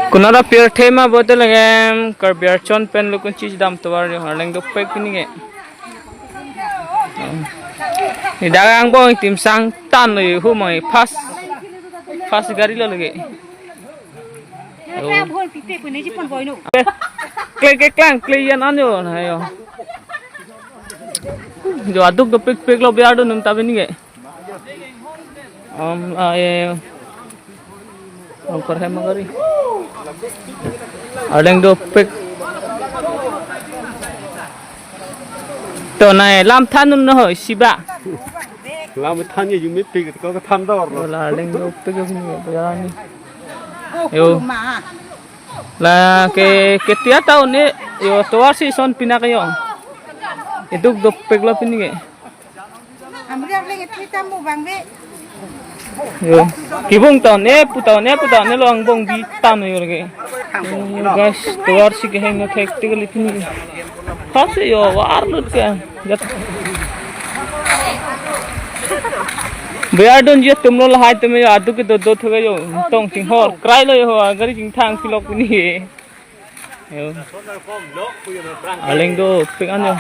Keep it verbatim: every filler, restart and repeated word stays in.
Konat apirthe ma bote lake, em, Karbi Archon pen lo kun chis dam tovar jo, arleng dopik pini ke. Ni dak angbong timsang tan lo hu mai fast, fast gari lo lake. Kle ke klang, kle yan an jo na jo. Jo aduk dopikpik lo biar do num ta pini ke. Om, ah, eh, om, kor hai magari. Arleng dopik. To nai lam than un no ho siba. Lam than ye jumit pik ko than dor lo. Wala arleng dopik ko ni bajar ni. Yo. La ke ketia ta un-e yo tovar si son pina ke yo. Eduk dopik lo pini ke. Amri arleng etui tamu bang be. Yo. Kibung ta un-e pu ta un-e pu ta un-e lo angbong bi tan yo ke. Guys, tovar si keheng no thek tik li pini. Pas yo war lut ke. Jat. Biar dun je tum lo lahai tum yo aduk ke do do thek yo. Tong chinghor. Krai lo yo gari chingthang silok pini. Yo. Arleng dopik an yo.